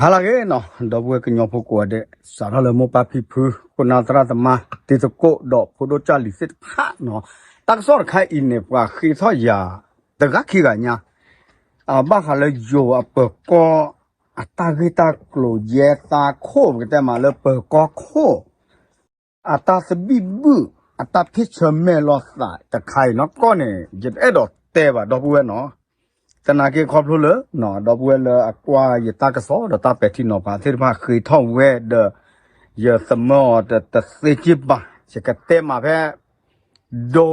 ဟါလၢအဂ့ၤနီၤ, ဒီပုၢ်ဝဲၢ်ကညီဖိကိးဂၤဒဲး, စးထီၣ်လၢမိၢ်ပၢ်ဖံဖု, ခိၣ်နၢ်သရၣ်သမါ, တံၤသကိးဒီးဖိဒိၣ်ကၢ်လံၤသ့ၣ်တဖၣ်နီၤ, တၢ်ကစီၣ်တခါအံၤန့ၣ် ပှၤဃ့ထီၣ်ယၤ တဂၤခံဂၤညါ, အဘၣ်ဃးလၢယိၤအပၢၤကီၢ် အတၢ်ဂ့ၢ်တၢ်ကျိၤ ယဲသးခိၣ် ပကတဲမးလၢပၢၤကီၢ်ခိၣ် အတၢ်သဘံၣ်ဘုၣ် အတၢ်ဖ့ၣ်ဆၢမဲာ်လိာ်သးတခါအံၤနီၢ်ကီၢ်န့ၣ် ယတအဲၣ်ဒိးတဲဘၣ်ဒီပုၢ်ဝဲၢ်နီၤ, သနာ်က့ခီဖျိလၢ ဒီပုၢ်ဝဲၢ်လၢအကွၢ်ယတၢ်ကစီၣ်ဒီးတၢ်ပဲာ်ထံနီၤဖးသ့ၣ်တဖၣ်ဃ့ထီၣ်ဝဲဒီး ယသမၢအီၤတသ့က့ၢ်ဘၣ်, ယကတဲမးဖဲ ဒိ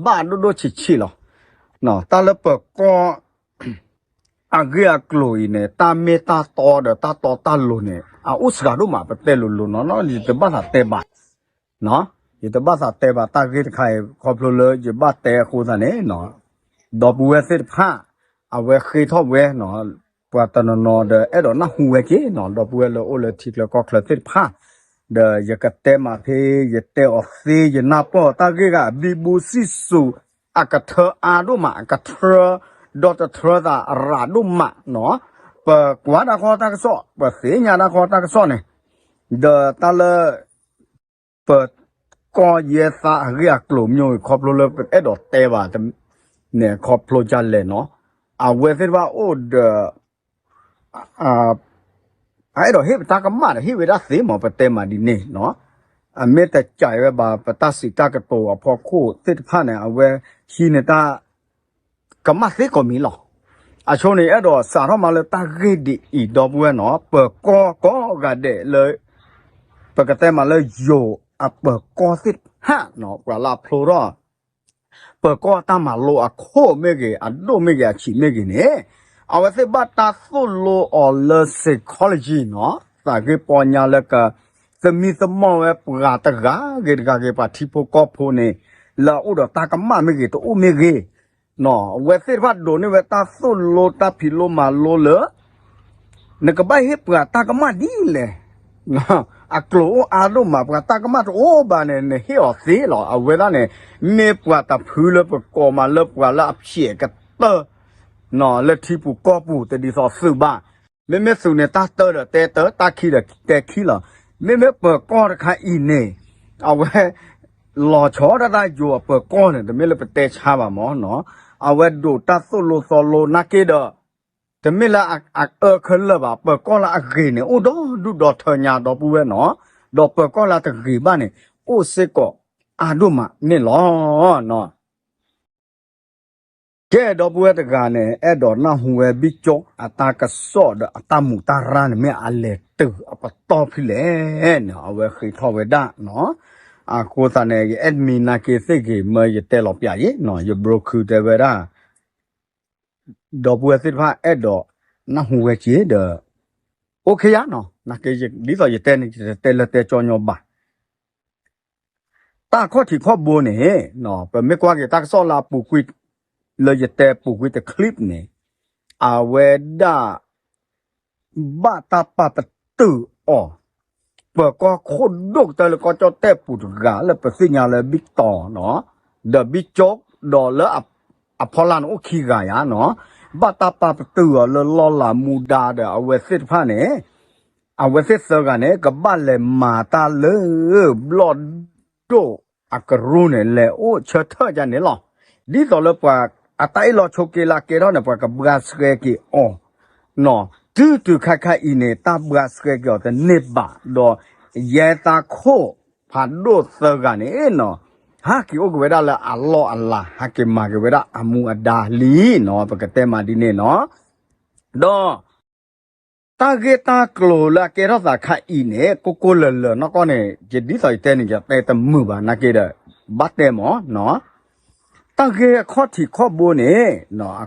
ဘၣ်ဒိၣ်ဒိၣ်ဆံးဆံးလီၤ. တၢ်လၢပၢၤကီၢ် အဂ့ၢ်အကျိၤအံၤန့ၣ် တၢ်မ့ၢ်တၢ်တီဒီးတၢ်တီတၢ်လိၤန့ၣ် အအိၣ်စှၤဒိၣ်မး ပတဲလိၤလိၤနီၤနီၤ ယတဘၣ်သးတဲဘၣ်, ယတဘၣ်သးတဲဘၣ်တၢ်ဂ့ၢ်တခါအံၤ ခီဖျိလၢယဘၣ်တဲအဃိသတးန့ၣ် ဒီပုၢ်ဝဲၢ်သ့ၣ်တဖၣ် အဝဲဃ့ထီၣ်ဝဲ ပှၤတနီၤနီၤဒီးအဲၣ်ဒိးနၢ်ဟူဝဲက့နီၤ ဒီပုၢ်ဝဲၢ်လၢအိၣ်လၢထံချၢကီၢ်ချၢသ့ၣ်တဖၣ်, ဒီးယကတဲမးဖဲ ယတဲအီၤသ့ ယနၢ်ပၢၢ်အီၤတၢ်ဂ့ၢ်ဂၤ အဘံဘူစံၣ်စူၤ အကထၢအါဒိၣ်မး အကထၢ ဒီးတထၢသးရးဒိၣ်မးနီၤ, ပကွၢ်တၢ်ဃီတၢ်ကစီၣ် ပသ့ၣ်ညါတၢ်ဃီတၢ်ကစီၣ်န့ၣ်, ဒီးတၢ်လၢ ပၢၤကီၢ်ယဲသးအဂ့ၢ်အကျိၤမ့ၢ်ဂ့ၤ ခီဖျိလၢပအဲၣ်ဒိးတဲဘၣ်န့ၣ် ခီဖျိဒ်လဲၣ်နီၤ, အဝဲသ့ၣ်တဖၣ်အိၣ်ဒီး အအဲၣ်ဒိးဟ့ၣ်ပတၢ်ကမၣ်ဒီးဟ့ၣ်ဝဲဒၣ်သ့မး ပတဲမးဒ်န့ၣ်နီၤ, အမ့ၢ်တစဲးဝဲဘၣ် ပတၢ်စံးတၢ်ကတိၤအဖီခိၣ်သ့ၣ်တဖၣ်န့ၣ် အဝဲဟံးန့ၢ်တၢ် ကမၣ်သ့ကိးမံၤလီၤ. အဆိန့ၣ် အဲၣ်ဒိးစးထီၣ်မးလၢတၢ်ဂ့ၢ်ဒ်အံၤ ဒီပုၢ်ဝဲၢ်နီၤ, ပၢၤကီၢ်ကိးဂၤဒဲးလၢ ပကတဲမးလၢယိၤအပၢၤကီၢ်သ့ၣ်တဖၣ်နီၤ, ပှၤလၢအဖျိထီၣ် ပၢၤကီၢ်တၢ်မၤလိအခိၣ်မ့ၢ်ဂ့ၤ, အဒိၣ်မ့ၢ်ဂ့ၤ, အဆံးမ့ၢ်ဂ့ၤန့ၣ်, အဝဲသ့ၣ်ဘၣ်တၢ်သိၣ်လိအီၤလၢ psychology နီၤ, သးဂ့ၢ်ပီညါလၢက သမံသမိးဝဲပှၤတဂၤဂ့ၤတဂၤဂ့ၤ ပှၤထံဖိကီၢ်ဖိန့ၣ် လၢအအိၣ်ဒီးတၢ်ကမၣ်မ့ၢ်ဂ့ၤ တအိၣ်မ့ၢ်ဂ့ၤ, အဝဲသ့ၣ်တဖၣ်ဒိးန့ၢ်ဝဲတၢ်သိၣ်လိတၢ်ဖံးလိမၤလိလၢ နကဘၣ်ဟ့ၣ်ပှၤတၢ်ကမၣ်ဒ်လဲၣ်, အကျိၤအိၣ်အါဒိၣ်မး ပှၤတၢ်ကမၣ်တအိၣ်ဘၣ်န့ၣ် နဟ့ၣ်အီၤသ့လီၤ. အဝဲဒၣ်န့ၣ် မ့ၢ်ပှၤတဖုလၢပကိးမးလၢပှၤလၢအဖျဲးကတၢၢ် လၢထံပူၤကီၢ်ပူၤ တဒ်သိးသုးဘၣ်. မ့မ့ၢ်သုးန့ၣ် တၢ်တၢဒီးတဲတၢ်, တၢ်ခံဒီးတဲခံလီၤ. မ့မ့ၢ်ပၢၤကီၢ်တခါအံၤန့ၣ် အဝဲ လီၤဆီဒၣ်တၢ်ယိၤအပၢၤကီၢ်န့ၣ် တမ့ၢ်လၢပတဲဆါဘၣ်မးနီၤ, အဝဲဒိးတၢ်သိၣ်လိသီလိနာ်က့ဒီး တမ့ၢ်လၢအအၢခဲလၢာ်ဘၣ်. ပၢၤကီၢ်လၢအဂ့ၤန့ၣ် အိၣ်ဒီဒူၣ်ဒီထၢညါ ဒီပုၢ်ဝဲၢ်နီၤ, ဒီးပၢၤကီၢ်လၢတဂ့ၤဘၣ်န့ၣ် အိၣ်စ့ၢ်ကီးအါဒိၣ်မးန့ၣ်လီၤ. ကဲ ဒီပုၢ်ဝဲၢ်တဂၤန့ၣ် အဲၣ်ဒိးနၢ်ဟူဝဲ ဘံၣ်ကၠိ အတၢ်ကစီၣ်ဒီးအတၢ်မူးတၢ်ရၢ်န့ၣ် မ့ၢ်အလဲၤတုၤအပတီၢ်ဖဲလဲၣ်န့ၣ် အဝဲဃ့ထီၣ်ဝဲဒၣ်နီၤ. အဃိသတးန့ၣ် ယ admin နာ်က့သ့ၣ်ဂ့ၤ မၢယတဲလီၤပျးယ့ၣ်နီၤ, ယ ဘြိ ခု တဲဝဲဒၣ် ဒီပုၢ်ဝဲၢ်သ့ၣ်တဖၣ်အဲၣ်ဒိးနၢ်ဟူဝဲက့ၤဒီး အိၣ်ခ့ယါနီၤ, နာ်က့ ဒ်သိးယတဲန့ၣ် ယတတဲလၢတဲကၠီညီဘၣ်. တၢ်ခီၣ်ထံးခီၣ်ဘိန့ၣ် ပမ့ၢ်ကွၢ်က့ၤတၢ်ကစီၣ်လၢအပူၤကွံာ် လၢယတဲပူၤကွံာ်တ clip န့ၣ် အဝဲဒၣ် ဘၣ်တၢ်ပာ်ပတုာ်အီၤ ပၢၤကီၢ်ခိၣ်ဒိၣ်ကတၢၢ်လၢကီၢ်ကၠီၣ်တဲၣ်ပူၤတဂၤလၢပသ့ၣ်ညါလၢဘံၣ်တီၤနီၤ, ဒီးဘံၣ်ကၠိ ဒီးလၢအဖီလာ်န့ၣ်အိၣ်ခံဂၤယါနီၤ, ဘၣ်တၢ်ပာ်ပတုာ်အီၤလၢလီၢ်လၤမူဒါဒီးအဝဲသ့ၣ်တဖၣ်န့ၣ် အဝဲသ့ၣ်သၢဂၤန့ၣ် ကဘၣ်လဲၤမၤတၢ်လၢ ဘျီၣ်ဒိၣ်အကရူၢ်န့ၣ် လဲၤအိၣ်ဆၢထၢၣ်ယါန့ၣ်လီၤ. ဒ်သိးလၢပှၤအတၢ်အ့ၣ်လိာ်ဆိးက့လၢအကဲထီၣ်န့ၣ် ပှၤကဘှါဆှဲက့ၤအီၤနီၤ, တုၤတုၤခါခါအံၤန့ၣ် တၢ်ဘှါဆှဲက့ၤအီၤတန့ၢ်ဘၣ်ဒီး ယဲသးခိၣ်ဖးဒိၣ်သၢဂၤန့ၣ်နီၤ, ဟးက့ၤအိၣ်က့ၤဝဲဒၣ်လၢအလီၢ်အလၤ ဟးက့ၤမၤက့ၤဝဲဒၣ်အမူအဒါလံနီၤ, ပကတဲမးဒ်န့ၣ်နီၤ. ဒီး တၢ်ဂ့ၢ်တၢ်ကျိၤလၢအကဲထီၣ်သးခါအံၤန့ၣ် ကိၢ်ကိၢ်လၢၤလၢၤနီၢ်ကီၢ်န့ၣ် ယဒ်သိးယတဲန့ၣ် ယတဲတမုာ်ဘၣ်နာ်က့ဒီး ဘၣ်တဲမးနီၤ. တၢ်ဂ့ၢ်အခီၣ်ထံးခီၣ်ဘိန့ၣ် အ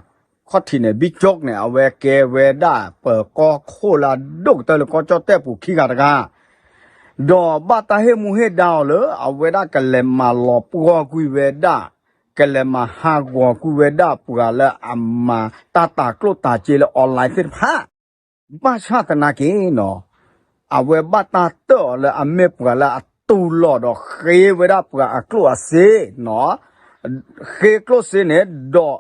ခီၣ်ထံးန့ၣ် ဘံၣ်ကၠိန့ၣ် အဝဲကဲဝဲဒၣ်ပၢၤကီၢ်ခိၣ်လၢအဒိၣ်ကတၢၢ်လၢကီၢ်ကၠီၣ်တဲၣ်ပူၤခံဂၤတဂၤ ဒီးဘၣ်တၢ်ဟ့ၣ်မူဟ့ၣ်ဒါအီၤလၢ အဝဲဒၣ်ကလဲၤမၤလီၤပှီၢ်ကွံာ်ဝဲဒၣ်, ကလဲၤမၤဟးဂီၤကွံာ်ဝဲဒၣ်ပှၤလၢအမၤတၢ်တၤကျိၣ်တၤစ့လၢ online သ့ၣ်တဖၣ်, ဘၣ်ဆၣ်သနာ်က့နီၤ, အဝဲဘၣ်တၢ်တၢၣ်အီၤလၢအမ့ၢ်ပှၤလၢအတူၢ်လိာ်ဒီးဃ့ဝဲဒၣ်ပှၤအကျိၣ်အစ့နီၤ, ဃ့ကျိၣ်စ့န့ၣ် ဒီး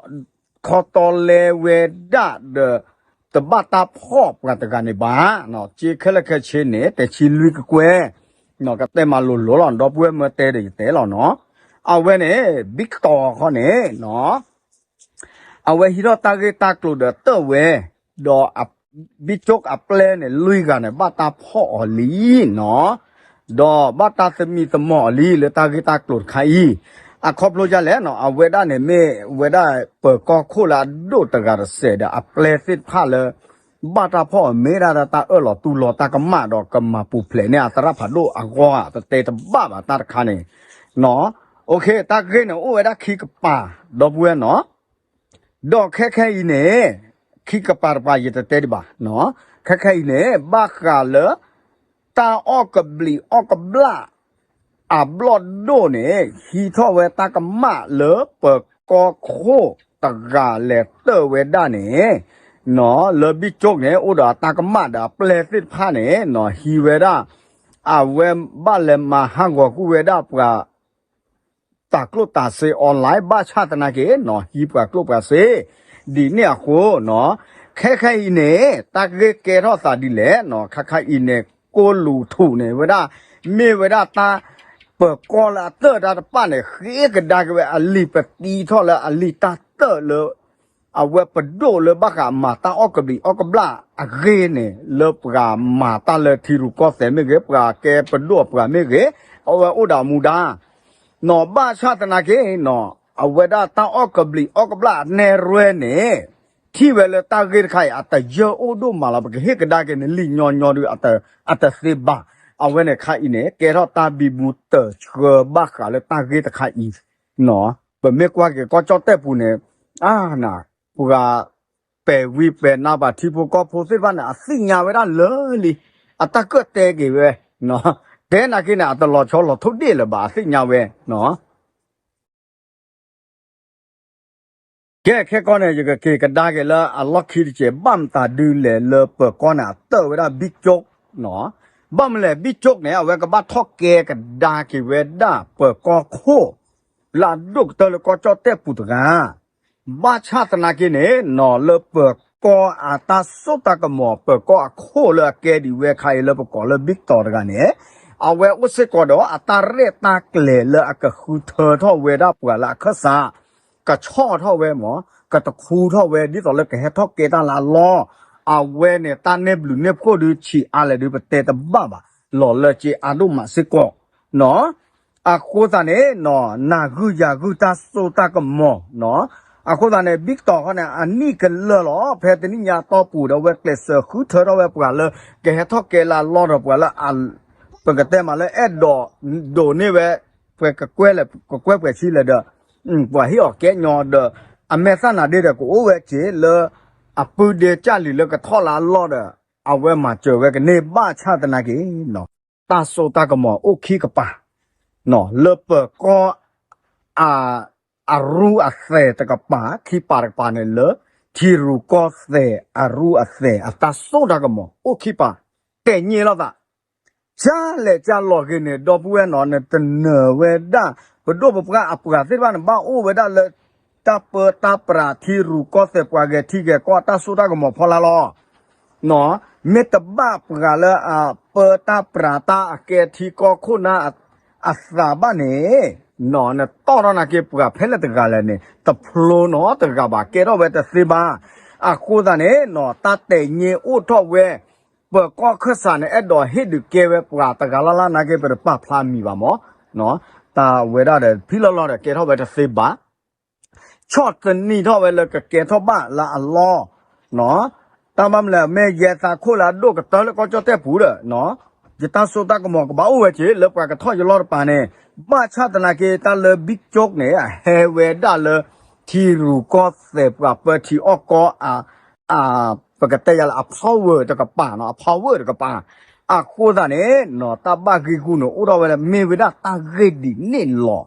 ခီတီလဲဝဲဒၣ်ဒီး တဘၣ်တၢ်ဖီၣ်ပှၤတဂၤန့ၣ်ဘၣ်, စ့ခဲလၢာ်ခဲဆ့န့ၣ် တဆံလွံၢ်ကကွဲၢ်, ကတဲမၤလိၤလိၤလီၤ, ဒီပုၢ်ဝဲၢ်မၢတဲဒီးယတဲလီၤနီၤ, အဝဲန့ၣ် ဘံၣ်တီၤခီန့ၣ် အဝဲဟံးထီၣ်တၢ်ဂ့ၢ်တၢ်ကျိၤဒီးတၢၣ်ဝဲ, ဒီး ဘံၣ်ကၠိၣ်အပျဲၢ်န့ၣ် လွံၢ်ဂၤန့ၣ် ဘၣ်တၢ်ဖီၣ်အီၤလံနီၤ, ဒီးဘၣ်တၢ်သမံသမိးအီၤလံလၢတၢ်ဂ့ၢ်တၢ်ကျိၤတခါအံၤ, အခီဖျိဒ်လဲၣ်နီၤ, အဝဲဒၣ်န့ၣ်မ့ၢ်ဝဲဒၣ်ပၢၤကီၢ်ခိၣ်လၢအဒိၣ်တဂၤတစဲးဒီး အပျဲၢ်သ့ၣ်တဖၣ်လၢ ဘၣ်တၢ်ဖီၣ်အီၤမ့ၢ်ဒၣ်တၢ်အၢၣ်လီၤတူၢ်လိာ်တၢ်ကမၣ်ဒီးကမၤပူၤဖျဲးန့ၢ်အသရၣ်ဖးဒိၣ်အဂီၢ်ဧါ, တတဲတဘၣ်ဘၣ်တၢ်တခါန့ၣ်နီၤ, တၢ်ဂ့ၢ်န့ၣ်အိၣ်ဝဲဒၣ်ခံကပၤ, ဒီပုၢ်ဝဲၢ်နီၤ ဒီးခဲခဲအံၤန့ၣ် ခံကပၤတပၤယတတဲဒံးဘၣ်, ခဲခဲအံၤန့ၣ် ဘၣ်ဃးလၢ တၢ်အီၣ်ကဘျံးအီၣ်ကဘျၣ် အဘျီၣ်ဒိၣ်န့ၣ် ဟံးထီၣ်ဝဲတၢ်ကမၣ်လၢပၢၤကီၢ်ခိၣ်တဂၤလဲၤတၢၣ်ဝဲဒၣ်န့ၣ် လၢဘံၣ်ကၠိၣ်န့ၣ် အိၣ်ဒီးအတၢ်ကမၣ်ဒီးအပျဲၢ်သ့ၣ်တဖၣ်န့ၣ် ဟံးဝဲဒၣ် အဝဲဘၣ်လဲၤမၤဟးဂီၤကွံာ်ဝဲဒၣ်ပှၤ တၢ်ကျိၣ်တၢ်စ့ online ဘၣ်ဆၣ်သနာ်က့နီၤ ဟံးပှၤကျိၣ်ပှၤစ့ ဒ်န့ၣ်အဃိနီၤ ခဲခဲအံၤန့ၣ် တၢ်ဂ့ၢ်ကဲထီၣ်သးဒ်လဲၣ်နီၤ ခဲခဲအံၤန့ၣ် ကိလူးထူးန့ၣ် ဝဲဒၣ် မ့ၢ်ဝဲဒၣ်တၢ် ပၢၤကီၢ်လၢအတၢၣ်တၢ်တပၣ်န့ၣ် ဃ့ကဒါက့ၤဝဲအလံာ်ပတံထီၣ်လၢအလံာ်တၢ်တၢၣ်လၢ အဝဲပဒိၣ်လၢဘၣ်ဃးမၤတၢ်အီၣ်ကဘျံးအီၣ်ကဘျၣ်အဂ့ၢ်န့ၣ် လၢပှၤမၤတၢ်လၢထံရူၢ်ကီၢ်သဲးမ့ၢ်ဂ့ၤ ပှၤကဲပဒိၣ်အပှၤမ့ၢ်ဂ့ၤ အဝဲအိၣ်ဒီးမူဒါ နီၤ ဘၣ်ဆၣ်သနာ်က့နီၤ အဝဲဒၣ်တၢ်အီၣ်ကဘျံးအီၣ်ကဘျၣ်အနဲၣ်ရွဲန့ၣ် ထံၣ်ဝဲလၢတၢ်ဂ့ၢ်တခါအံၤ အတယၢၢ်အိၣ်ဒိၣ်မးလီၤ ပကဟ့ၣ်ကဒါက့ၤနလံာ်ညီညီဒုး အတသ့ဘၣ် အဝဲန့ၣ်ခါအံၤန့ၣ် ကဲထီၣ်တၢ်ဘံဘူတၢၢ်ဆှၢဘၣ်ဃးလၢတၢ်ဂ့ၢ်တခါအံၤ ပမ့ၢ်ကွၢ်က့ၤကီၢ်ကၠီၣ်တဲၣ်ပူၤန့ၣ် အါနၤ ပှၤ ပဲာ်ဝံၤပဲာ်နါပှၤထံဖိကီၢ်ဖိသ့ၣ်တဖၣ်န့ၣ် အသ့ၣ်ညါဝဲဒၣ်လၢလံ အတၢ်ကၢၣ်တဲက့ၤဝဲ တဲနာ်က့န့ၣ် အတလီၤဆီလီၤထိၣ်ဒ့ၣ်လၢၤဘၣ် အသ့ၣ်ညါဝဲ ကဲခဲကီန့ၣ် ယကက့ၤကဒါက့ၤလၢအလီၢ်ခံတစဲး ဘၣ်မတၤဒုလဲၣ်လၢပၢၤကီၢ်န့ၣ် အတၢၣ်ဝဲဒၣ်ဘံၣ်ကၠိၣ် ဘၣ်မနုၤလဲၣ် ဘံၣ်ကၠိၣ်န့ၣ် အဝဲကဘၣ်ထီၣ်ကဲကဒါက့ၤဝဲဒၣ်ပၢၤကီၢ်ခိၣ် လၢအဒိၣ်ကတၢၢ်လၢကီၢ်ကၠီၣ်တဲၣ်ပူၤတဂၤ ဘၣ်ဆၣ်သနာ်က့န့ၣ်နီၤ လၢပၢၤကီၢ်အတၢ်စိတၢ်ကမီၤ ပၢၤကီၢ်အခိၣ်လၢအကဲဒံးဝဲခါအံၤလၢပကိးလၢဘံၣ်တီၤတဂၤန့ၣ် အဝဲအိၣ်စ့ၢ်ကီးဒီးအတၢ်ရဲၣ်တၢ်ကျဲၤလၢအကဃုထၢထီၣ်ဝဲဒၣ်ပှၤလၢအခၢၣ်စး ကဆီၣ်ထီၣ်ဝဲမ့ၢ် ကတခူထီၣ်ဝဲ ဒ်သိးလၢကဟဲထီၣ်ကဲတၢ်လၢအလီၢ် အဝဲန့ၣ် တၢ်န့ၢ်ဘျုးန့ၢ်ဖှိၣ်ဒုးဆံးအါလဲၣ်ဒုး ပတဲတဘၣ်ဘၣ် လီၤလၢစ့အါဒိၣ်မးစ့ၢ်ကီးနီၤ အဃိသတးန့ၣ်နီၤ နၤဂုၢ်ယၤဂုၢ်တၢ်စိတၢ်ကမီၤနီၤ အဃိသတးန့ၣ် ဘံၣ်တီၤခီန့ၣ် အနံၣ်ကလၢာ်လီၤ ဖဲတနံၣ်ညါအတီၢ်ပူၤဒီး အဝဲကျဲးစၢးဃုထၢထီၣ်ဝဲပှၤလၢ ကဟဲထီၣ်ကဲလၢအလီၢ်ဒီးပှၤလၢ ပကတဲမးလၢအဲၣ်ဒိးဒိးန့ၢ်ဝဲ ပှဲၤကကွဲၢ်လဲၣ် ကကွဲၢ်ပှဲၤဆံလဲၣ်ဒီး ပှၤဟ့ၣ်အီၤကဲညီဒီး အမဲာ်သၣ်နၤဒ့ဒီးကအိၣ်ဝဲက့ၤလၢ အပုၢ်ဒ့ကၢ်လံၤလၢကထီၣ်လၢအလီၢ်ဒီး အဝဲမၤစၢၤဝဲကန့ၢ်ဘၣ်ဆၣ်သနာ်က့နီၤ တၢ်စိတၢ်ကမီၤအိၣ်ခံကပၤ လၢပၢၤကီၢ် အရူအသဲးတကပၤ ခံပၤတကပၤန့ၣ်လၢ ထံရူၢ်ကီၢ်သဲးအရူအသဲးအတၢ်စိတၢ်ကမီၤအိၣ်ခံပၤ တဲာ်ညါလိာ်သး ကၢ်လဲၣ်ကၢ်လီၤဂ့ၤန့ၣ် ဒီပုၢ်ဝဲၢ်နီၤ နတနၢၤဝဲဒၣ် ပဒိၣ်ပပှၢ်အပှၤသ့ၣ်တဖၣ်န့ၣ် ဘၣ်အိၣ်ဝဲဒၣ်လၢ တၢ်ပၢတၢ်ပြးထံရူၢ်ကီၢ်သဲးပှၤဂဲၤထံဂဲၤကီၢ်အတၢ်စိတၢ်ကမီၤဖီလာ်လီၤ မ့ၢ်တဘၣ်ပှၤလၢအပၢတၢ်ပြးတၢ်အကဲထံကီၢ်ခိၣ်နၢ်အသးဘၣ်န့ၣ် နတီၢ်ထီၣ်နာ်က့ပှၤဖဲလဲၣ်တဂၤလဲၣ်န့ၣ် တဖျိနီတဂၤဘၣ် ကဲထီၣ်ဝဲတသ့ဘၣ်. အဃိသတးန့ၣ်နီၤ တၢ်တဲာ်ညါအိၣ်ထီၣ်ဝဲ ပၢၤကီၢ်ခၢၣ်စးန့ၣ် အဲၣ်ဒိးဟ့ၣ်ဒုးကဲဝဲပှၤတဂၤလၢ်လၢ်နာ်က့ ပတပာ်ဖျါမံၤဘၣ်မး တၢ်ဝဲဒၣ်ဒီး ဖံးလီၤလီၤဒီးကဲထီၣ်ဝဲတသ့ဘၣ် ဆီၣ်သနံးထီၣ်ဝဲလၢကကဲထီၣ်ဘၣ်လၢအလီၢ် တၢ်ဘၣ်မနုၤလဲၣ် မ့ၢ်ယဲသးခိၣ်လၢအဒိၣ်ကတၢၢ်လၢကီၢ်ကၠီၣ်တဲၣ်ပူၤဒီး ယတၢ်စိတၢ်ကမီၤကဘၣ်အိၣ်ဝဲက့ၤ လၢပှၤကထီၣ်ယလီၢ်တပၤန့ၣ် ဘၣ်ဆၣ်သနာ်က့ တၢ်လၢဘံၣ်ကၠိၣ်န့ၣ် အဟဲဝဲဒၣ်လၢ ထံရူၢ်ကီၢ်သဲးပှၤပၢထံအီၣ်ကီၢ် ပကတဲယၤလၢအ power တကပၤနီၤ အ power တကပၤ အဃိသတးန့ၣ် တၢ်ဘၣ်ဂံၢ်ဂူာ်န့ၣ် အိၣ်ထီၣ်ဝဲလၢမ့ၢ်ဝဲဒၣ်တၢ်ဂ့ၢ်ဒ်န့ၣ်လီ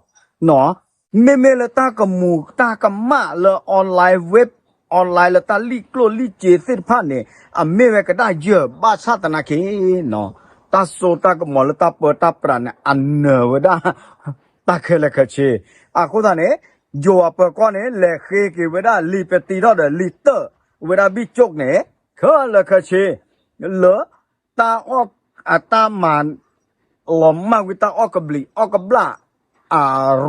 ၤ. မ့မ့ၢ်လၢတၢ်ကမူးတၢ်ကမၣ်လၢ online web online လၢတၢ်လံၣ်ကျိၣ်လံၣ်စ့သ့ၣ်တဖၣ်န့ၣ် အမ့ၢ်ဝဲကဒၣ်ယဲၢ်ဘၣ်ဆၣ်သနာ်က့ တၢ်စိတၢ်ကမီၤလၢတၢ်ပၢတၢ်ပြးန့ၣ် အနၢၤဝဲဒၣ် တၢ်ခဲလၢာ်ခဲဆ့ အဃိသတးန့ၣ် ယိၤအပၢၤကီၢ်န့ၣ် လဲၤဃ့က့ၤဝဲဒၣ်လံာ်ပတံထီၣ်ဒီးလံာ်တၢၣ်ဝဲဒၣ်ဘံၣ်ကၠိၣ်န့ၣ် ခဲလၢာ်ခဲဆ့ လၢ တၢ်အီၣ် အတၢ်မၤ လီၤမၢ်ဝံၤတၢ်အီၣ်ကဘျံးအီၣ်ကဘျၣ် အ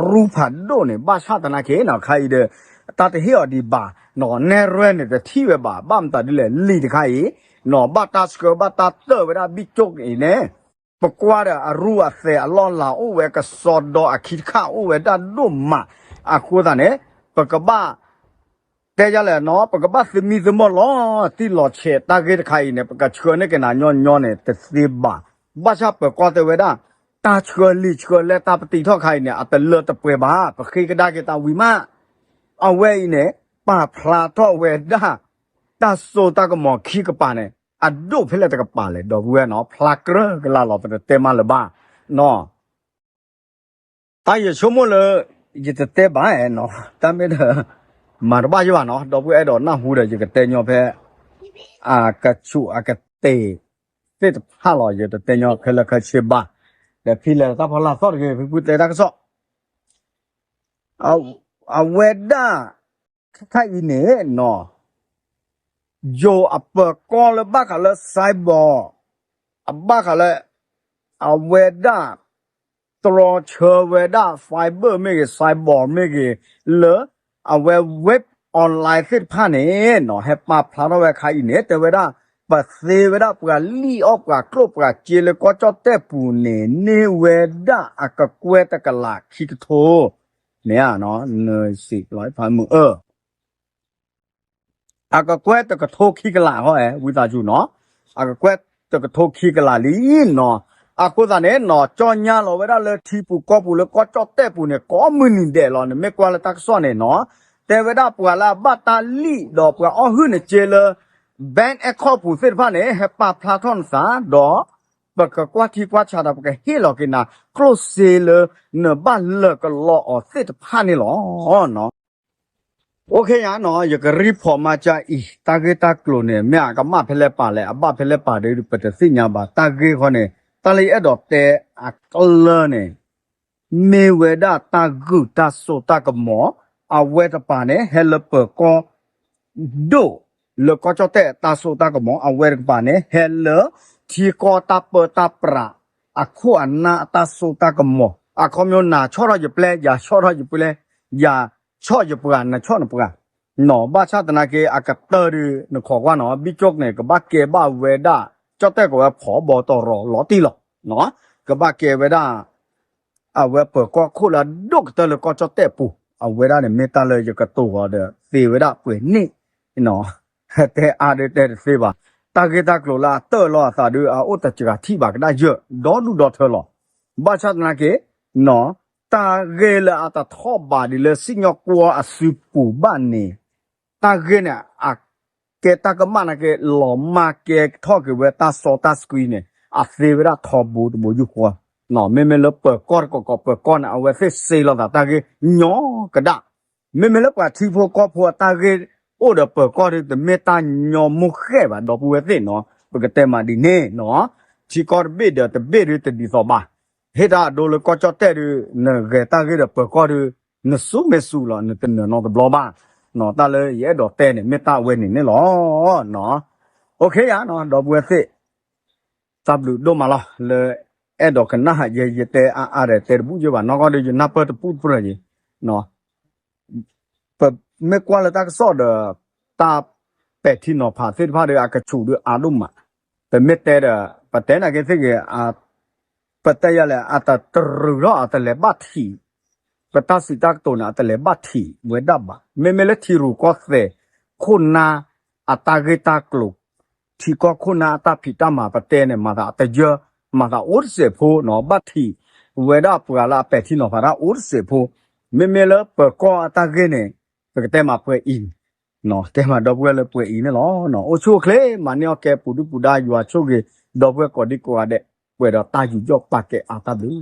ရူဖးဒိၣ်န့ၣ် ဘၣ်ဆၣ်သနာ်က့နီၤ ခါအံၤဒီး တၢ်တဟ့ၣ်အီၤဒံးဘၣ်နီၤ နဲၣ်ရွဲၣ်န့ၣ်တထံၣ်ဝဲဘၣ် ဘၣ်မတၤဒ်လဲၣ် လံာ်တခါအံၤနီၤ ဘၣ်တၢ်ဆှၢဘၣ်တၢ်တၢၢ်ဝဲဒၣ်ဘံၣ်ကၠိၣ်အံၤန့ၣ် ပကွၢ်ဒီးအရူအသဲးအလီၢ်လၤအိၣ်ဝဲကစီဒီအခံတခါအိၣ်ဝဲဒၣ်ဒိၣ်မး အဃိသတးန့ၣ် ပကဘၣ် တဲယၤလဲၣ်နီၤ ပကဘၣ်သမံသမိးလီၤတံၢ်လီၤဆဲးတၢ်ဂ့ၢ်တခါအံၤန့ၣ် ပကဆှၢန့ၢ်က့ၤနၤညီညီန့ၣ် တသ့ဘၣ်. ဘၣ်ဆၣ်ပၢၤကီၢ်တဲဝဲဒၣ် တၢ်ဆှၢလံာ်ဆှၢလဲၢ်တၢ်ပတံထီၣ်ခါအံၤန့ၣ် အတလၢတပှဲၤဘၣ် ပဃ့ကဒါက့ၤတၢ်ဝံၤမး အဝဲအံၤန့ၣ် ပာ်ဖျါထီၣ်ဝဲဒၣ် တၢ်စိတၢ်ကမီၤခံကပၤန့ၣ် အဒိၣ်ဖဲလဲၣ်တကပၤလဲၣ် ဒီပုၢ်ဝဲၢ်နီၤ ဖျါကြၢးကလာ်လီၤ ပတတဲမးလၢၤဘၣ်နီၤ တၢ်ယဆိကမိၣ်လၢ ယတတဲဘၣ်နီၤ တၢ်မ့ၢ်ဒီး မၤတဘၣ်ယဘၣ်နီၤ ဒီပုၢ်ဝဲၢ်အဲၣ်ဒိးနၢ်ဟူဒီး ယကတဲညီဖဲ အကဆူးအကတ့ၢ်သ့ၣ်တဖၣ်လီၤ ယတတဲညီခဲလၢာ်ခဲဆ့ဘၣ် ဒီးဖဲလဲၣ်တၢ်ဖီလာ်သီၣ်တဂ့ၤ ဖုဖုတဲတၢ်ကစီၣ် အဝဲဒၣ် ခဲခါအံၤန့ၣ်နီၤ ယိၤအပၢၤကီၢ်လၢဘၣ်ဃးလၢ cyber အဘၣ်ဃးလၢ အဝဲဒၣ် တြီဆၢဝဲဒၣ် fiber မ့ၢ်ဂ့ၤ cyber မ့ၢ်ဂ့ၤ လၢ အဝဲ web online သ့ၣ်တဖၣ်န့ၣ်နီၤ ဟဲပာ်ဖျါထီၣ်ဝဲခါအံၤန့ၣ် တဲဝဲဒၣ် ပသ့ဝဲဒၣ်ပှၤလံၣ်အီၣ်ပှၤကျိၣ်ပှၤစ့လၢကီၢ်ကၠီၣ်တဲၣ်ပူၤန့ၣ် န့ၢ်ဝဲဒၣ်အကကွဲၢ်တကလးခံကထိ မ့ၢ်ဧါနီၤ နစံးလီၤဖးမုၢ်အၢ အကကွဲၢ်တကထိခံကလးဃီ ဝံသးစူၤနီၤ အကကွဲၢ်တကထိခံကလးလံနီၤ အဃိသတးန့ၣ်နီၤ ကၠီညါလီၤဝဲဒၣ်လၢထံပူၤကီၢ်ပူၤလၢကီၢ်ကၠီၣ်တဲၣ်ပူၤန့ၣ် ကိးမုၢ်နံၤဒဲးလီၤ နမ့ၢ်ကွၢ်လၢတၢ်ကစီၣ်န့ၣ်နီၤ တဲဝဲဒၣ်ပှၤလၢအဘၣ်တၢ်လံၣ်ဒီးပှၤအီၣ်ဟုၣ်န့ၣ်စ့လၢ bank account ပူၤသ့ၣ်တဖၣ်န့ၣ် ဟဲပာ်ဖျါထီၣ်နသးဒီး ပကကွၢ်ထံကွၢ်ဆးဒီးပကဟ့ၣ်လီၤက့ၤနၤ ကျိၣ်စ့လၢ နဘၣ်လၢာ်ကလီအီၤသ့ၣ်တဖၣ်န့ၣ်လီၤ. အိၣ်ခ့ယါနီၤ ယကreportမးကအံၤ တၢ်ဂ့ၢ်တၢ်ကျိၤန့ၣ် မ့ၢ်အကမၣ်ဖဲလဲၣ်ပာ်လဲၣ် အဘၣ်ဖဲလဲၣ်ပာ်ဒီး ပတသ့ၣ်ညါဘၣ် တၢ်ဂ့ၢ်ဃီန့ၣ် တၢ်လၢယအဲၣ်ဒိးတဲအကျၢၤန့ၣ် မ့ၢ်ဝဲဒၣ်တၢ်ဂုာ်တၢ်စိတၢ်ကမီၤ အဝဲတပၤန့ၣ် ဟဲလၢပၢၤကီၢ် ဒိၣ်လၢကီၢ်ကၠီၣ်တဲၣ်အတၢ်စိတၢ်ကမီၤ အဝဲတကပၤန့ၣ် ဟဲလၢထံကီၢ်တၢ်ပၢတၢ်ပြး အခိၣ်အနၢ်အတၢ်စိတၢ်ကမီၤ အခီပညီနၤဆီၣ်ထီၣ်ယပျဲၢ် ယၤဆီၣ်ထီၣ်ယပျဲၢ် ယၤဆီၣ်ယပှၤ နဆီၣ်နပှၤ နီၤ ဘၣ်ဆၣ်သနာ်က့ အကတၢၢ်ဒုး နခိးကွၢ်နီၤ ဘံၣ်ကၠိၣ်န့ၣ် ကဘၣ်ကဲဘၣ်ဝဲဒၣ် ကၠီၣ်တဲၣ်ကဝဲၤဖီဘီတီၢ်ရီၤလီၤတံၢ်လီၤ ကဘၣ်ကဲဝဲဒၣ် အဝဲပၢၤကီၢ်ခိၣ်လၢအဒိၣ်ကတၢၢ်လၢကီၢ်ကၠီၣ်တဲၣ်ပူၤ အဝဲဒၣ်န့ၣ် မ့ၢ်တၢ်လၢယကတိၤအီၤဒီး သ့ဝဲဒၣ်ပှဲၤန့ၣ် တဲအါဒုးတဲတသ့ဘၣ် တၢ်ဂ့ၢ်တၢ်ကျိၤလၢအတၢၢ်လီၤအသးဒုး အအိၣ်တစှၤထံၣ်ဘၣ်ကဒါယၢၢ် ဒီဒူၣ်ဒီထၢလီၤ ဘၣ်ဆၣ်သနာ်က့ တၢ်ဂ့ၢ်လၢအတထီၣ်ဘးဒ်လၢစံၣ်ညီၣ်ကွီၢ်အစုပူၤဘၣ်န့ၣ် တၢ်ဂ့ၢ်န့ၣ် အကဲတၢ်ကမၣ်နာ်က့ လီၤမၢ်ကဲထီၣ်က့ၤဝဲတၢ်စီတၢ်ဆှံန့ၣ် အသ့ဝဲဒၣ်ထီဘိတဘိယူၢ်ဃီ မ့မ့ၢ်လၢပၢၤကီၢ်တကီၢ်ကီၢ် ပၢၤကီၢ်န့ၣ် အဝဲသ့ၣ်စ့လီၤသးတၢ်ဂ့ၢ်ညီကဒၣ် မ့မ့ၢ်လၢပှၤထံဖိကီၢ်ဖိအတၢ်ဂ့ၢ်အိၣ်ဒီးပၢၤကီၢ်ဒုး တမ့ၢ်တၢ်ညီမူဃဲၣ်ဘၣ် ဒီပုၢ်ဝဲၢ်သ့ၣ်နီၤ ပကတဲမးဒ်န့ၣ်နီၤ ထံကီၢ်တဘ့ၣ်ဒီးတဘ့ၣ်ဒုးတဒ်သိးဘၣ် ဟ့ၣ်တၢ်အဒိလၢကီၢ်ကၠီၣ်တဲၣ်ဒုး နဂဲၤတၢ်ဂ့ၢ်ဒီးပၢၤကီၢ်ဒုး နစူမဲာ်စူလီၤ နတနၢၤနီတဘျီဘၣ် တၢ်လၢယအဲၣ်ဒိးတဲန့ၣ် မ့ၢ်တၢ်အဝဲန့ၣ်န့ၣ်လီၤ အိၣ်ခ့ယါနီၤ ဒီပုၢ်ဝဲၢ်သ့ၣ် တၢ်ဘျုးဒိၣ်မးလီၤ လၢအဲၣ်ဒိးကနၣ်ယဲ ယတဲအါအါဒီးတဲတဘူၣ်ယဲဘၣ် နီၢ်ကီၢ်ဒီးယနၢ်ပၢၢ်တပူၣ်တပြၢၤယံၤ ပမ့ၢ်ကွၢ်လၢတၢ်ကစီၣ်ဒီး တၢ်ပဲာ်ထံနီၤဖးသ့ၣ်တဖၣ်ဒီး အကဆူးဒုးအါဒိၣ်မး, ပမ့ၢ်တဲဒီး ပတဲနာ်က့သ့ၣ်ဂ့ၤ ပတဲယၤလဲၣ် အတတရူးထီၣ်အတလဲၤဘၣ်ထံး, ပတၢ်စံးတၢ်ကတိၤန့ၣ် အတလဲၤဘၣ်ထံးဝဲဒၣ်ဘၣ်. မ့မ့ၢ်လၢထံရူၢ်ကီၢ်သဲးခိၣ်နၢ် အတၢ်ဂ့ၢ်တၢ်ကျိၤ ထံကီၢ်ခိၣ်နၢ်အတၢ်ဖံးတၢ်မၤပတဲန့ၣ် မၤသးအတယၢၢ် မၤသးအိၣ်တစဲးဖိနီၤ, ဘၣ်ထံးဝဲဒၣ်ပှၤလၢအပဲာ်ထံနီၤဖးတၢ်အိၣ်တစဲးဖိ, မ့မ့ၢ်လၢပၢၤကီၢ်အတၢ်ဂ့ၢ်န့ၣ် ပကတဲမးပှဲၤအံၤ, တဲမးဒီပုၢ်ဝဲၢ်လၢပှဲၤအံၤန့ၣ်လီၤ. အိၣ်ဆူၣ်အိၣ်ချ့ မၤန့ၢ်အီၣ်ကဲပူၤဒုၣ်ပူၤဒါယွၤဆိၣ်ဂ့ၤ ဒီပုၢ်ဝဲၢ်ကိးဒံကိးဂၤဒဲး ပှဲၤဒီးတၢ်ယူးယီၣ်ပာ်ကဲအါတၢ်ဘျုး